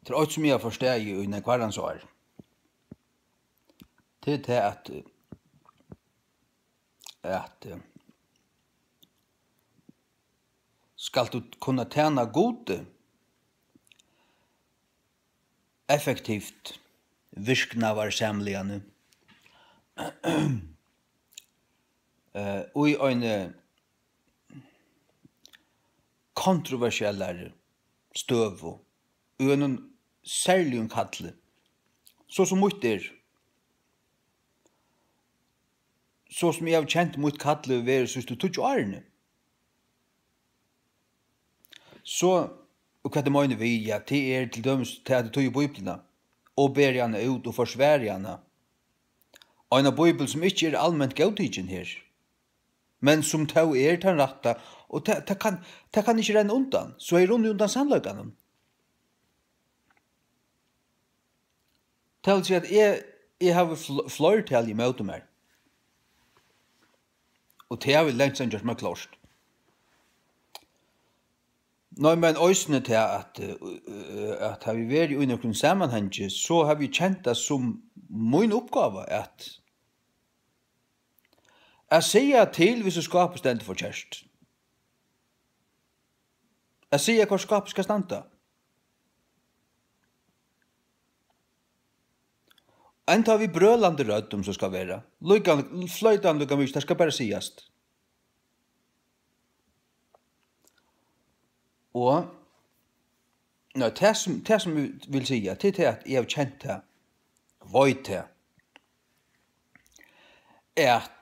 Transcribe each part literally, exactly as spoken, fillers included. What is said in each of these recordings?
Tað er eitt, sum eg havi forstaðið í nakrar herrans ár. Tað er tað, at, at, eh, skalt tú kunna tæna Gudi effektivt, virknaðarsamliga, eh, í eini kontroversiellari støðu, í einum serligum kalli, so sum mítt er, so sum eg havi kent mítt kall verið síðstu tíggju árini. So, og hvat eg meini við, ja, tað er til dømis tað, at eg tíði Bíbliuna, og beri hana út og forsvari hana. Eina bíbel, sum ikki er alment góðtikin her, men sum tó er tann rætta, og tað, tað kann, tað kann ikki renna undan, so eg runni undan sannleikanum. Tað vil siga, at eg, eg havi fl-, fleirtal ímóti mær. Og tað havi langt síðan gjørt mær klárt. Nei, men eisini tað, at, eh, at havi verið í nøkrum samanhangi, so havi eg kent tað sum mín uppgáva at, at siga til, hvis skápið stendur forkert. At siga, hvar skápið skal standa. Enntá við brølandi rødd, um so skal vera. Líka, floytan líka mikið, tað skal bara sigast. Og, nei, tað sum, tað sum eg vil siga, tað er tað, at eg havi kent tað, veit tað, at,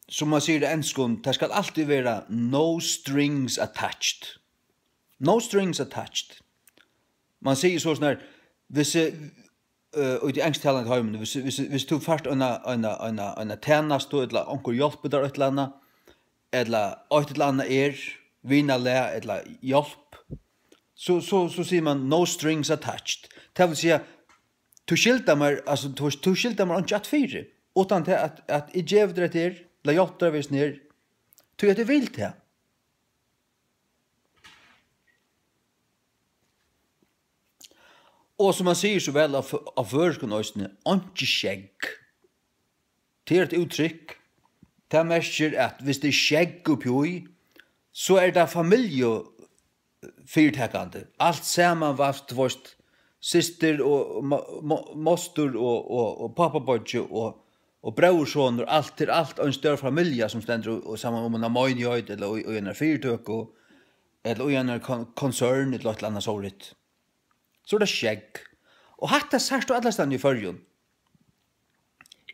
sum man sigur á enskum, tað skal altíð vera no strings attached. No strings attached. Man sigur so sånn her, hvis, eh, eh, í tí ensktalandi heiminum, hvis, hvis, hvis tú fært eina, eina, eina, eina tænastu, ella onkur hjálpir tær eitt ella annað, ella eitt ella annað er, vinalag ella hjálp, so, so, so sigur man no strings attached. Tað vil siga, tú skyldar mær, altso, tú, tú skyldar mær einki afturfyri, uttan tað at, at eg gevi tær hetta her, ella hjálpi tær við hesum her, tí at eg vil tað. Og sum man sigur so væl á fø-, á føroyskum eisini, einki skegg. Tað er eitt úttrykk. Tað merkir, at viss tað er skegg uppi í, so er tað familjufyritakandi. Alt samanvafst, tú veist, systir og mo-, mo-, mostur og, og, og pápabeiggi og, og bróðursonur, alt er alt ein stór familja, sum stendur og, og saman um eina meinigheit ella í, í eina fyritøku ella í eina kon-, konsern ella eitt ella annað sovorðið. So er tað skegg. Og hatta sært tú allastaðni í Føroyum.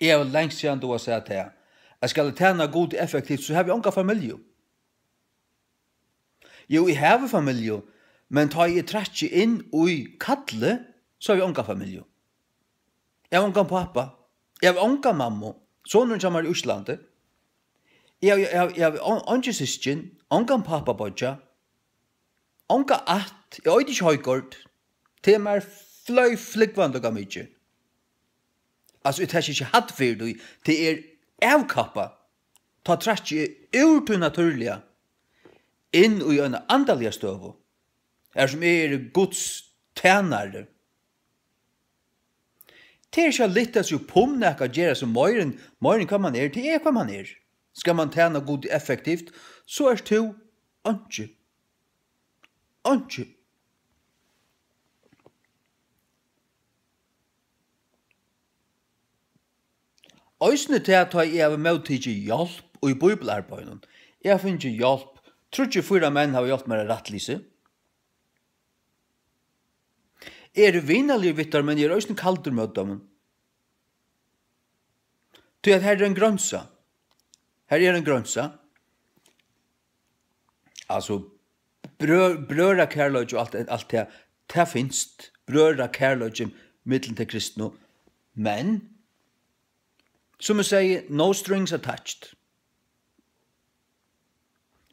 Eg havi langt síðan dugað at sæð tað, at skal eg tæna Gud effektivt, so havi eg onga familju. Jú, eg havi familju, men tá eg trakki inn í kallið, so havi eg onga familju. Eg havi ongan pápa. Eg havi onga mammu. Sonurin hjá mær er í Íslandi. Eg havi, eg havi, eg havi on-, eingi systkin, ongan pápabeiggja, onga ætt, eg eiti ikki Højgaard. Tað er mær fløy flúgvandi og mikið. Altso, eg taki ikki hædd fyri tí, tað er avkappað. Tá trakki eg úr tí natúrliga inn í eina andaliga støðu, har sum eg eri Guds tænari. Tað er ikki at lyfta seg upp um nakað, gera seg meira enn, meira enn hvat man er. Tað er, hvat man er. Skal man tæna Gud effektivt, so ert tú einki. Einki. Eisini tað, tá eg havi móttikið hjálp í bíbliuarbeiðinum. Eg havi fingið hjálp. Tríggir, fýra menn hava hjálpt mær at rættlýsa. Eg eri vinarligur við teir, men eg eri eisini kaldur móti teimum. Tí at her er ein grænsa. Her er ein grænsa. Altso, brø-, brøðrakærleiki og alt, alt tað, tað finst. Brøðrakærleiki millum tey kristnu. Men, sum eg sigi, no strings attached.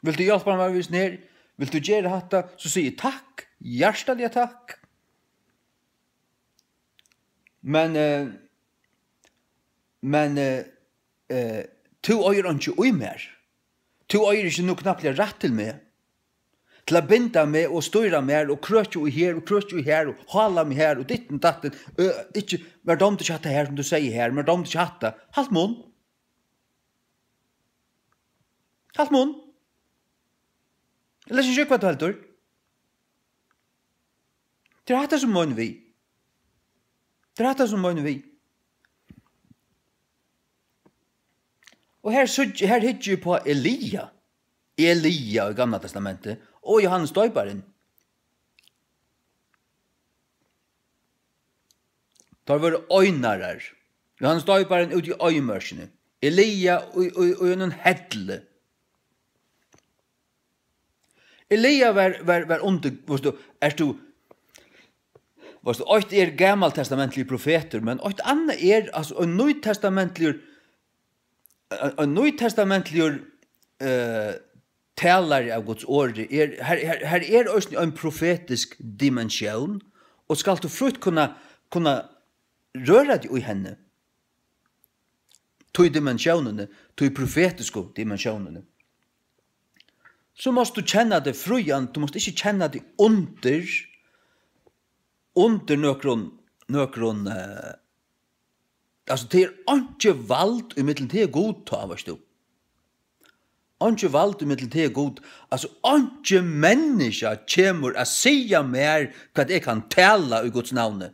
Vilt tú hjálpa mær við hesum her? Vilt tú gera hatta? So sigi eg takk, hjartaliga takk. Men, eh, men, eh, eh, tú eigur einki í mær. Tú eigur ikki nú knappliga rætt til meg. til at binda meg og stýra mær og krøkja í her og krøkja í har og hála meg har og ditten datten, øh, ikki, mær dámdi ikki hatta her sum tú segði her, mær dámdi ikki hatta. Halt munn. Halt munn. Eg lesi ikki, hvat tú heldur. Tað er hatta sum meini við. Tað er hatta sum meini við. Og her síggi, her hyggi eg upp á Elia. Elia í Gamla Testamenti og Jóhannes Doyparin. Teir vóru einarar. Jóhannes Doyparin úti í oyðimørkini. Elia í, í, í einum helli. Elia var, var, var undir, veist tú, ert tú, veist tú, eitt er gamaltestamentligur profetur, men eitt annað er, altso, ein nýtestamentligur, ein, ein nýtestamentligur, eh, talari av Guds orði, er, her, her, her er eisini ein profetisk dimensjón, og skalt tú frítt kunna, kunna røra teg í henni. Tí dimensjónini, tí profetisku dimensjónini. So mást tú kenna teg frían, tú mást ikki kenna teg undir, undir nøkrum, nøkrum, eh, altso, tað er einki vald ímillum teg og Gud, tá, veitst tú. Einki vald ímillum teg og Gud. Altso, einki menniskja kemur at siga mær, hvat eg kann tala í Guds navni.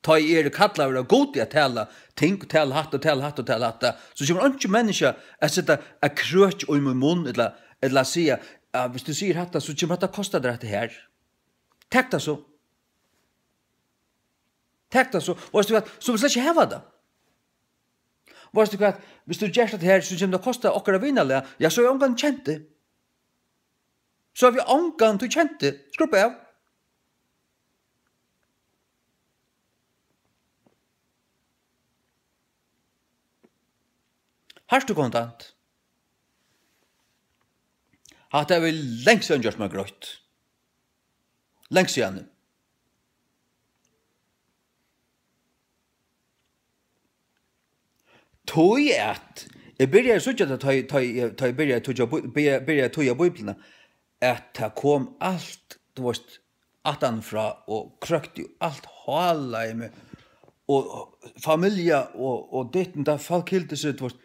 Tá eg eri kallaður av Gudi at tala ting, tala hatta, tala hatta, tala hatta, so kemur einki menniskja at seta at krøkja í mín munn, ella, ella siga, ja, viss tú sigur hatta, so kemur hatta at kosta tær hatta her. Tak tað so. Tak tað so. Og veitst tú hvat, so vil slett ikki hava tað. Veitst tú hvat, viss tú gert hatta her, so kemur tað at kosta okkara vinalag. Ja, so er ongan kent teg. So havi eg ongantíð kent teg. Skrubba av. Hart og kontant. Hatta havi eg langt síðan gjørt mær greitt. Langt síðani. Tí at eg byrjaði at síggja tað, tá eg, tá eg, tá eg byrjaði at týggja Bí-, byrjaði, byrjaði at týða Bíbliuna, at tað kom alt, tú veist, aftaná frá og krøkti og alt hálaði meg. Og familja og, og ditten, tá fólk hildu seg, tú veist,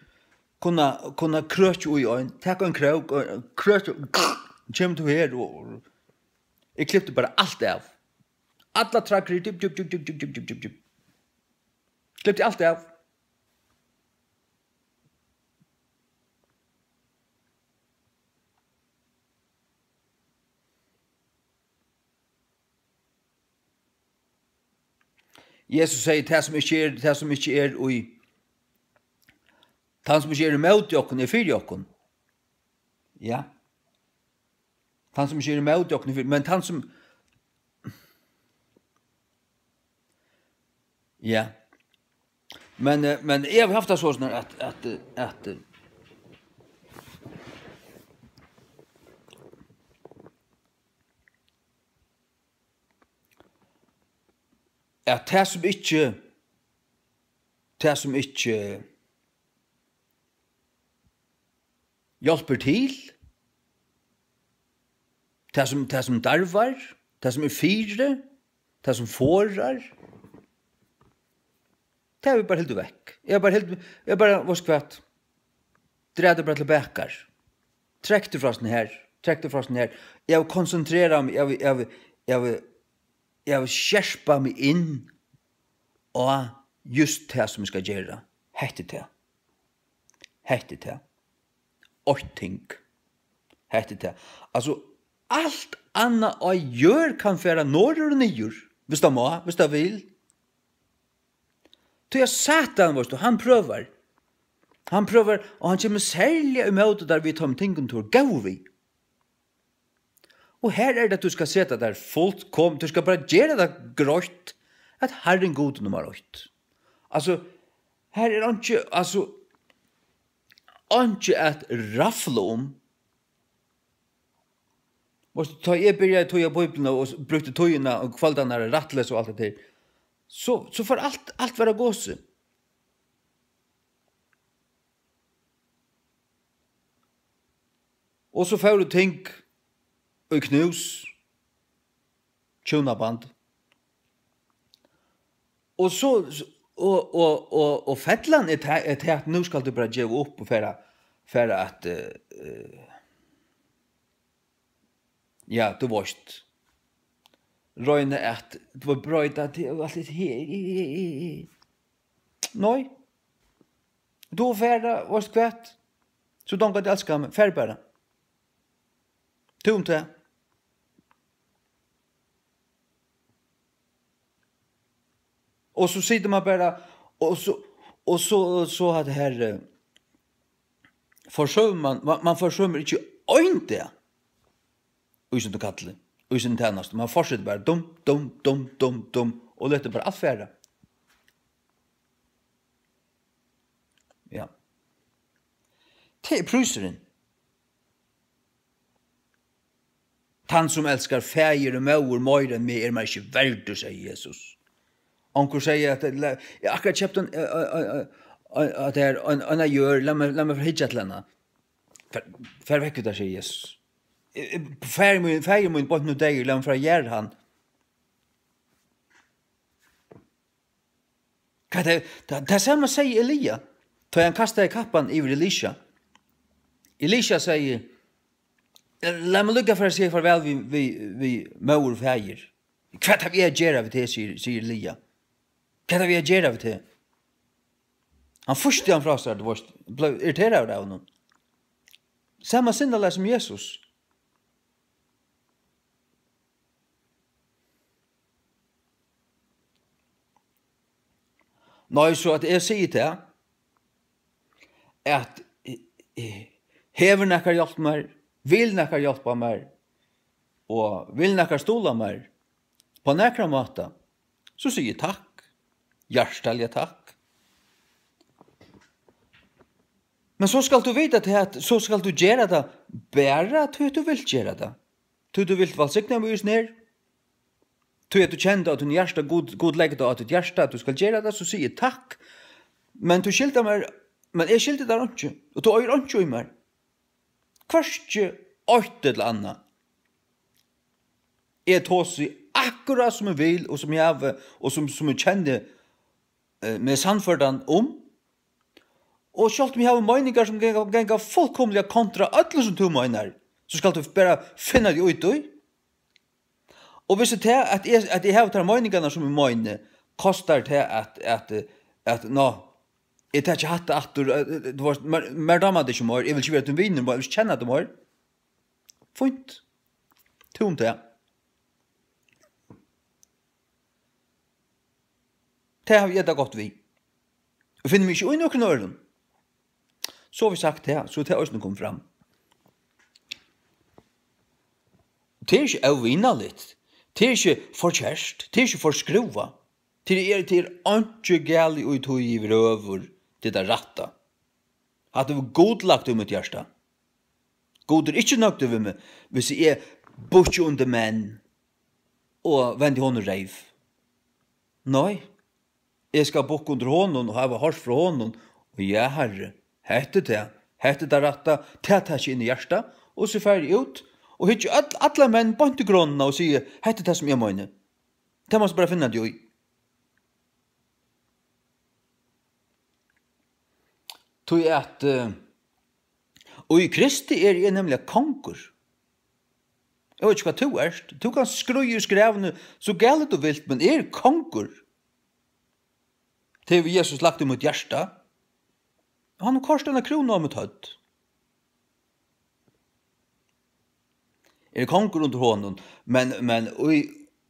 kunna, kunna krøkja í ein, taka ein krók, og krøkja, kemur tú her, og, og eg klipti bara alt av. Allar træðrir, djup, djup, djup. Klipti alt av. Jesus segði, tað sum ikki er, tað sum ikki er í, tann sum ikki er ímóti okkum, er fyri okkum. Ja. Tann sum ikki er ímóti okkum, er fyri, men tann sum, ja. Men, eh, men eg havi havt tað soleiðis at, at, at, eh, at tað sum ikki, tað sum ikki hjálpir til, tað sum, tað sum darvar, tað sum er fyri, tað sum forðar, tað havi eg bara hildið vekk. Eg havi bara hildið, eg havi bara, veitst hvat, dragið bara til bakar. Trekk teg frá hasum her, trekk teg frá hasum her. Eg havi konsentrerað meg, eg havi, eg havi, eg havi, eg havi skerpað meg inn á júst tað sum eg skal gera. Hetta er tað. Hetta er tað. Eitt ting. Hetta er tað. Altso, alt annað á jørð kann fara norður og niður, viss tað má, viss tað vil. Tí at Satan, veitst tú, hann prøvar. Hann prøvar, og hann kemur serliga ímóti tær við teimum tingum, tú ert góður við. Og her er tað, at tú skal seta tær fullkom-, tú skal bara gera tað greitt, at Harrin Gud er nummar eitt. Altso, her er einki, altso, einki at rafla um. Veitst tú, tá eg byrjaði at týða Bíbliuna og s-, brúkti tíðina og kvøldarnar at rættles og alt hetta her, so, so fór alt, alt vera gosið. Og so fóru ting, í knús, hjúnaband. Og so, og, og, og, og fellan er ta-, er tað, at nú skalt tú bara geva upp og fara, fara at, eh, eh, ja, tú veitst, royna at, tú veitst, broyta teg og alt hetta her. Nei. Tú fara, veitst hvat? So danga teg alt skammi. Far bara. Tú um tað. Og so situr man bara, og so, og so, so hatta her, eh, forsømir man, man, man forsømir ikki ein dag í sínum kalli, í sínum tænastu. Man fortsetir bara dum, dum, dum, dum, dum, og letur bara alt fara. Ja. Tað er prísurin. Tann sum elskar faðir og móður meira enn meg er mær ikki verdur, segði Jesus. Onkur segði at, ja, akkurát keypt ein, eh, eh, eh, eh, at tað er ein, ein jørð, lat meg, lat meg fara hyggja til hana. Far, far vekk við tær, segði Jesus. Eh, eh, faðir mín, faðir mín beint nú deyður, lat meg fara at jarða hann. Hvat er, tað, tað sama segði Elia, tá hann kastaði kappan yvir Elisha. Elisha segði, lat meg líka fara at siga farvæl við, við, við móður og faðir. Hvat havi eg at gera við teg, sigur, sigur Elia. Hvat havi eg at gera við teg? Hann fýsti hann frá sær, tú veitst, bleiv irriteraður av honum. Sama sinnalag sum Jesus. Nei, so at eg sigi tað, at, eh, eh, hevur nakar hjálpt mær, vil nakar hjálpa mær, og vil nakar stuðla mær, á nakran máta, so sigi eg takk, hjartaliga takk. Men so skalt tú vita tað, at so skalt tú gera tað bara tí at tú vilt gera tað. Tí tú vilt vælsigna meg í hesum her. Tí at tú kennir á tínum hjarta, Gud, Gud leggur tað á títt hjarta, at tú skalt gera tað, so sigi eg takk. Men tú skyldar mær, men eg skyldi tær einki, og tú eigur einki í mær. Hvørki eitt ella annað. Eg tosi akkurát sum eg vil, og sum eg havi, og sum, sum eg kenni, eh, meg sannførdan um. Og sjálvt um eg havi meiningar sum ganga, ganga fullkomiliga kontra øllum sum tú meinar, so skalt tú bara finna teg í tí. Og viss tað, at eg, at eg havi tær meiningarnar sum eg meini, kostar tað at, at, at, ná, eg taki hatta aftur, eh, eh, tú veitst, mær, mær dámar tað ikki meir, eg vil ikki vera tín vinur meir, eg vil ikki kenna teg meir. Fínt. Tú um tað. Tað havi eg tað gott við. Og finni meg ikki í nøkrum øðrum. So havi eg sagt tað, so er tað eisini komið fram. Tað er ikki óvinarligt. Tað er ikki forkert. Tað er ikki forskrúvað. Tað er, tað er einki galið í tí yvirhøvur, tað er tað rætta. Hatta hevur Gud lagt í mítt hjarta. Gud er ikki nøgdur við meg, hvis eg bukki undir menn og vendi honum reyv. Nei, eg skal bukka undir honum og hava hoyrt frá honum, og ja, Harri, hetta er tað, hetta er tað rætta, tað taki eg inn í hjartað, og so fari eg út og hyggi øll, allar menn beint í grønina og sigi, hetta er tað, sum eg meini. Tað mást tú bara finna teg í. Tí at, eh, og í Kristi eri eg nemliga kongur. Eg veit ikki, hvat tú ert. Tú kanst skríða í skræðuni so galið tú vilt, men eg eri kongur. Tað hevur Jesus lagt í mítt hjarta. Og hann hevur koyrt eina krúnu á mítt høvd. Er kongur undir honum, men, men í,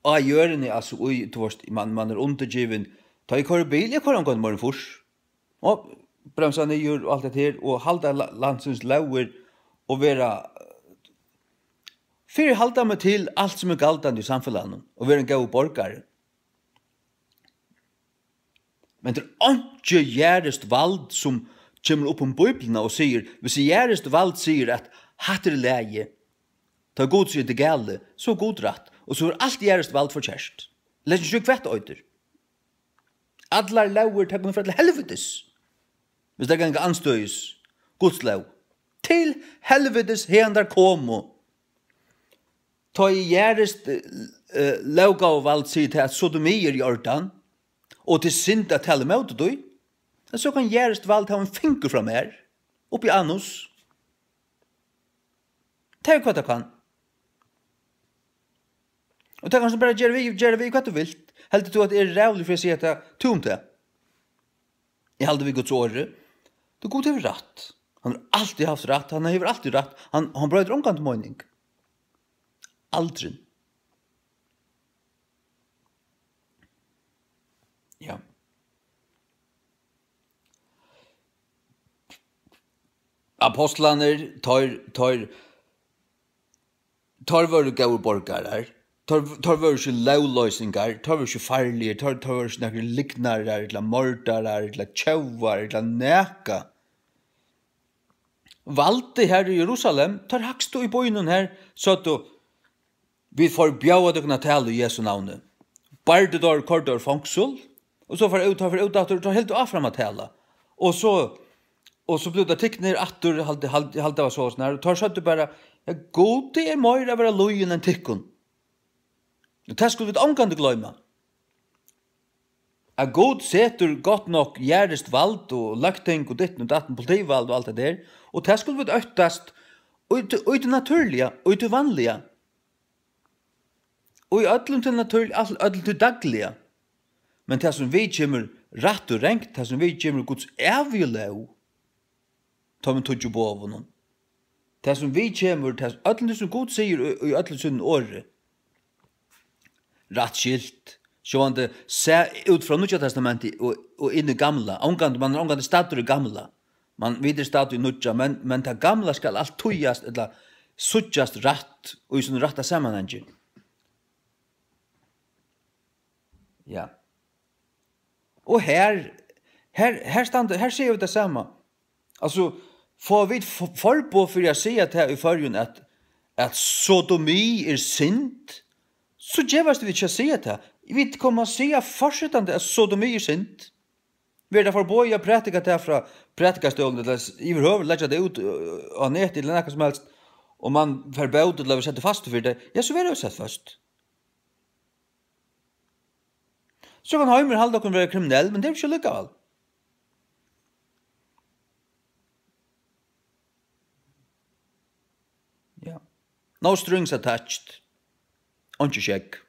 á jørðini, altso, í, tú veitst, man, man er undirgivin. Tá eg koyri bil, eg koyri ongantíð meira enn fýrs. Og bremsa niður og alt hetta her, og halda la-, landsins lógir og vera, fyrihalda meg til alt sum er galdandi í samfelagnum, og vera ein góður borgari. Men tað er einki jarðiskt vald, sum kemur upp um Bíbliuna og sigur, hvis jarðiskt vald sigur, at hatta er í lagi, tá Gud sigur, tað er galið, so er Gud rætt, og so er alt jarðiskt vald forkert. Legg ikki í hvat eitur. Allar lógir, tær kunnu fara til helvitis, hvis tær ganga andstøðis Guds lóg. Til helvitis, haðan tær komu. Tá ið jarðist, eh, lóggávuvald sigur tað, at sodomi er í ordan, og tað er synd at tala ímóti tí, men so kann jarðist vald hava ein fingur frá mær, upp í anus. Tað er hvat tað kann. Og tað kanst tú bara gera við, gera við hvat tú vilt. Heldur tú, at eg eri ræðuligur fyri at siga tað, tú um tað? Eg haldi við Guds orði. Tú, Gud hevur rætt. Hann hevur altíð havt rætt. Hann hevur altíð rætt. Hann, hann broytir ongantíð meining. Aldrin. Ja. Apostlarnir, teir, teir, teir vóru góðir borgarar. Teir, teir vóru ikki lógloysingar, teir vóru ikki farligir, teir, teir vóru ikki nakrir lygnarar, ella mordarar, ella tjóvar, ella nakað. Valdið her í Jerusalem, teir hægstu í býnum her, søgdu, vit forbjóða tykkum at tala í Jesu navni. Bardu teir, koyrdu teir í fongsul, og so fara út, teir fara út aftur, teir hildu áfram at tala. Og so, og so blivu teir tiknir aftur, haldi, haldi, haldi tað var so, og sovorðið, og teir søgdu bara, ja, Gudi er meira at vera lýðin enn tykkum. Og tað skulu vit ongantíð gloyma. At Gud setur gott nokk jarðiskt vald og løgting og ditten og datten, politivald og alt tað har, og tað skulu vit óttast í tí, í tí natúrliga, í tí vanliga. Og í øllum tí natúrliga, all-, øllum tí dagliga. Men tað sum viðkemur rætt og rangt, tað sum viðkemur Guds ævigu lóg, teimum tíggju boðunum. Tað sum viðkemur, tað, øllum tí sum Gud sigur í, í øllum sínum orði. Rætt skilt. Sjálvandi sæð út frá Nýggja Testamenti og, og inn í Gamla. Ongantíð, man er ongantíð staddur í Gamla. Man, vit eru staddir í Nýggja, men, men tað Gamla skal alt týðast ella síggjast rætt og í sínum rætta samanhangi. Ja. Og her, her, her standa, her siga vit tað sama. Altso, fáa vit f-, forboð fyri at siga tað í Føroyum, at, at sodomi er synd, so gevast vit ikki at siga tað. Vit koma at siga forsetandi, at sodomi er synd. Verður tað forboðið at prædika tað frá prædikastólinum, ella s-, yvirhøvur leggja tað út, ø, á netið, ella nakað sum helst, og mann fær bót, ella verður settur fastur fyri tað, ja, so verður tað sett fast. So kann heimurin halda okkum vera kriminell, men tað eru vit ikki allíkavæl. Ja. No strings attached. Einki skegg.